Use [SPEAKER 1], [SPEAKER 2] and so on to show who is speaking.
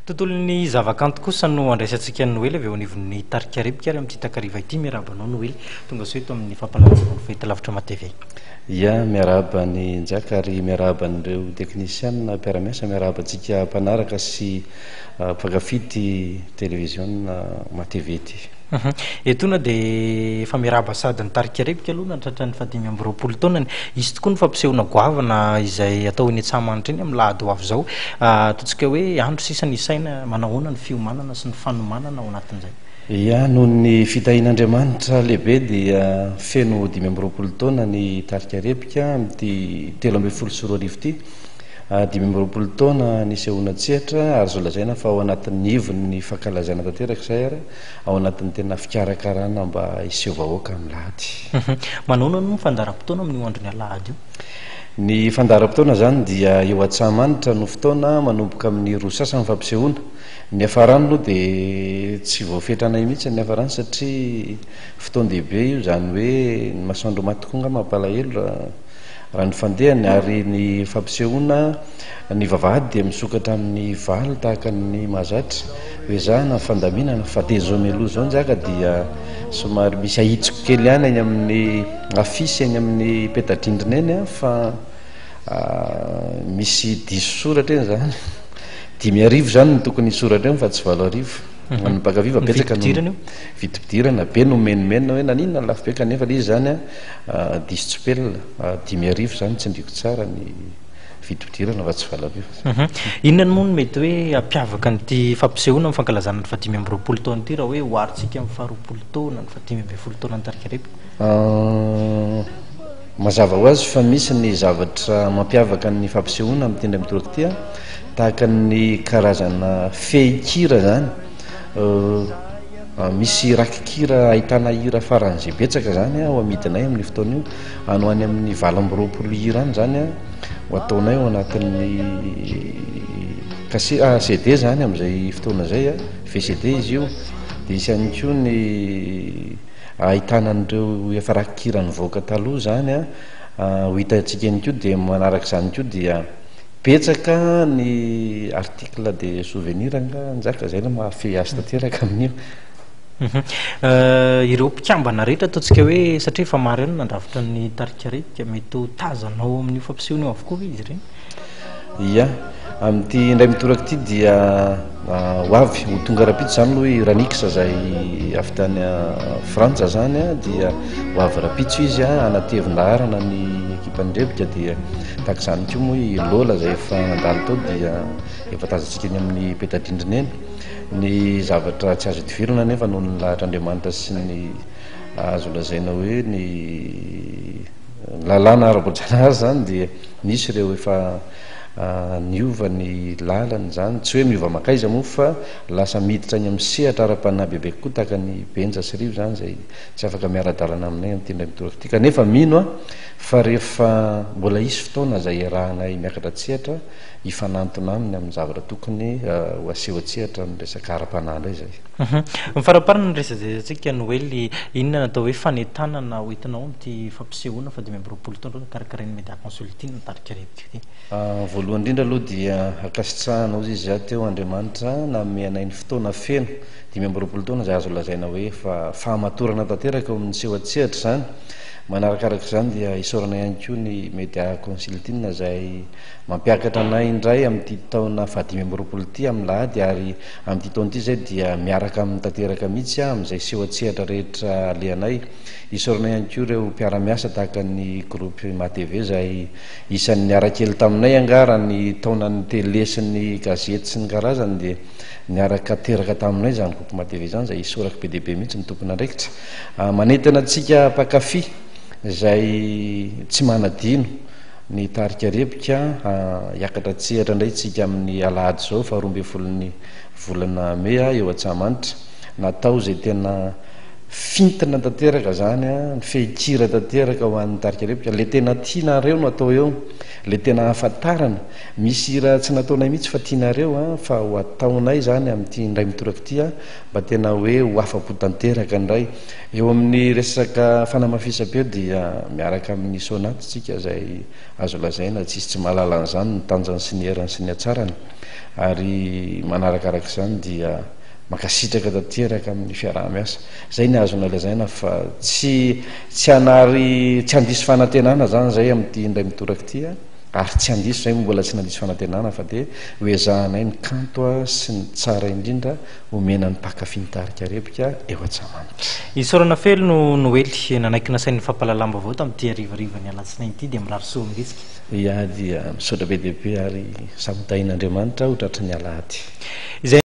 [SPEAKER 1] Tontolon'ny zavakanto kosa no andraisantsika an'i Noely avy eo anivon'ny tarika Rebika ary amin'ity takariva ity. Miarahaba anao Noely, tonga soa eto amin'ny fampahalalam-baovaon'ny fahitalavitra MATV.
[SPEAKER 2] Ia, miarahaba an'i Njaka ary miarahaba an'ireo teknisianina mpiara-miasa, miarahaba antsika mpanaraka sy mpankafy ity televiziona MATV ity.
[SPEAKER 1] Etoana dia efa miarahaba sahady ny tarika Rebika aloha nahatratra ny fahadimy amby 20 taonany. Hisy tokoa ny fampisehoana goavana izay hatao eny Antsahamanitra eny amin'ny lahady ho avy izao. Ataontsika hoe andro sisa ny isaina, manahoana ny fiomanana sy ny fanomanana ao anatin'izay?
[SPEAKER 2] Ia, noho ny fitahian'Andriamanitra lehibe dia feno 25 taona ny tarika Rebika amin'ity 2013 ity. 25 taona nisehoana an-tsehatra ary azo lazaina fa ao anatin'ny ivon'ny fankalazana tanteraka izay ary ao anatin'ny tena fikarakarana mba hiseho vahoaka amin'ny lahady.
[SPEAKER 1] Manaona moa ny fandaharam-potoana amin'io andron'ny alahady io?
[SPEAKER 2] Ny fandaharam-potoana izany dia eo Antsahamanitra no fotoana manomboka amin'ny roa sasany ny fampisehoana. Ny niafarany aloha dia tsy voafetranay mihitsy ny niafarany satria fotoan-dehibe io, izany hoe ny masoandro maty tokoa angaha mampalahelo raha Raha ny fandehany ary ny fampisehoana, ny vavahady dia misokatra amin'ny valo tahaka ny mahazatra. Ho ezahana ny fandaminana fa dia izao mialoha izao njaka dia somary misy ahitsiko kely ihany any amin'ny afisy eny amin'ny peta-drindrina eny fa misy diso soratra eny izany. 5000 izany no tokony hisoratra eo fa tsy 8000. Ho an'ny mpankafy fa betsaka no vidim-pidirana be no mimenomenona hoe naninona no lafo be kanefa ilay izy izany Diso tsipelina, 5000 izany tsindriako tsara ny vidim-pidirana fa tsy 8000.
[SPEAKER 1] Inona moa no mety hoe hampiavaka an'ity fampisehoana amin'ny fankalazana ny fahadimy amby 20 taona ity raha hoe oharintsika amin'ny faharoapolo taona, ny fahadimy 15 taona ny tarika Rebika?
[SPEAKER 2] Mazava ho azy fa misy ny zavatra mampiavaka ny fampisehoana amin'ity indray mitoraka ity, tahaka ny karazana fehin-kira izany. Misy rakikira ahitana hira faran'izay betsaka izany ho amidinay amin'io fotoana io. Any ho any amin'ny 28 hira any izany ho ataonay ao anatin'ny kase, CD izany amin'izay fotoana izay, VCD izy io. Dia hisy ihany koa ny ahitana an'ireo efa rakikira nivoaka taloha izany ho hitantsika ihany koa. Dia manaraka izany koa dia Betsaka ny article de souvenir nga Njaka, zay no mahafehy azy tanteraka amin'io.
[SPEAKER 1] Ireo mpikambana rehetra ataontsika hoe satria efa maro ihany no nandrafitra ny tarika Rebika, mety ho tazanao amin'io fampisehoana io avokoa ve izy ireny?
[SPEAKER 2] Ia, amin'ity indray mitoraka ity dia ho avy, ho tonga rahampitso izany aloha i Ranix izay avy tany Frantsa izany dia ho avy rahampitso izy hanatevin-daharana ny ekipan'ny Rebika dia Tahaka izany koa moa i Lola izay efa nandalo tao dia efa tazantsika eny amin'ny peta-drindrina eny. Ny zavatra tsy azo idivirana anefa noho ny lahatr'Andriamanitra sy ny azo lazaina hoe ny lalàna ara-boajanahary izany dia misy ireo efa niova ny lalany izany, tsy hoe miova mankaiza moa fa lasa miditra any amin'ny sehatra ara-panahy bebe kokoa tahaka ny Benja sy Rivo izany izay tsy afaka miara-dalana aminay amin'ity indray mitoraka ity kanefa mino aho Fa rehefa mbola hisy fotoana izay iarahanay miakatra an-tsehatra, hifanantona aminy amin'ny zavatra tokony ho aseho an-tsehatra amin'ny resaka ara-panahy indray izay.
[SPEAKER 1] Ny faraparany ny resadresantsika Noely, inona no atao hoe fanentanana ho entinao amin'ity fampisehoana faha 25 taona karakarain'ny Media Consulting ny tarika Rebika ity?
[SPEAKER 2] Voalohany indrindra aloha dia ankasitrahana hozy izy teo Andriamanitra nanome anay ny fotoana feno 25 taona izay azo lazaina hoe efa fahamatorana tanteraka eo amin'ny seho an-tsehatra izany. Manarakaraka izany dia isaorana ihany koa ny Media Consulting izay mampiakatra anay indray amin'ity taona faha 25 ity amin'ny lahady ary amin'ity taona ity izay dia miaraka aminy tanteraka mihitsy amin'izay seho an-tsehatra rehetra alehanay. Isaorana ihany koa ireo mpiara-miasa tahaka ny groupe MATV izay isan'ny niara-kely taminay angaha raha ny taonan'ny tele sy ny gazety sy ny karazany dia niaraka teraka taminay izany groupe MATV izany izay isaorako be dia be mihitsy ny tompon'andraikitra. Manentana antsika mpankafy izay tsy manadino ny tarika Rebika hiakatra an-tsehatra indray isika amin'ny alahady izao faha 12n'ny volana mey eo Antsahamanitra. Natao izay tena fintina tanteraka izany, ny fehin-kira tanteraka ho an'ny tarika Rebika. Ilay tena tianareo no atao eo. Ilay tena ahafantarana, misy hira tsy nataonay mihitsy fa tianareo an, fa ho ataonay izany amin'ity indray mitoraka ity an, mba tena hoe ho afa-po tanteraka indray. Eo amin'ny resaka fanamafisam-peo dia miaraka amin'ny Sonate isika izay azo lazaina tsisy tsy mahalala an'izany ny tanjany sy ny heriny sy ny hatsarany. Ary manarakaraka izany dia mankasitraka tanteraka amin'ny fiaraha-miasa. Izay ny azonay lazaina fa tsy tsy hanary tsy handiso fanantenana izany izay amin'ity indray mitoraka ity ary tsy handiso izay moa mbola tsy nandiso fanantenana fa dia ho ezahanay ny kanto sy ny tsara indrindra omena ny mpankafy ny tarika Rebika eo Antsahamanitra.
[SPEAKER 1] Isaorana feno Noely nanaiky nasain'ny fampahalalam-baovao tamin'ity harivarivan'ny alatsinainy ity dia mirary soa amin'ny hetsika.
[SPEAKER 2] Ia dia misaotra be dia be ary samy ho tahian'Andriamanitra ho tratry ny alahady.
[SPEAKER 1] Izay.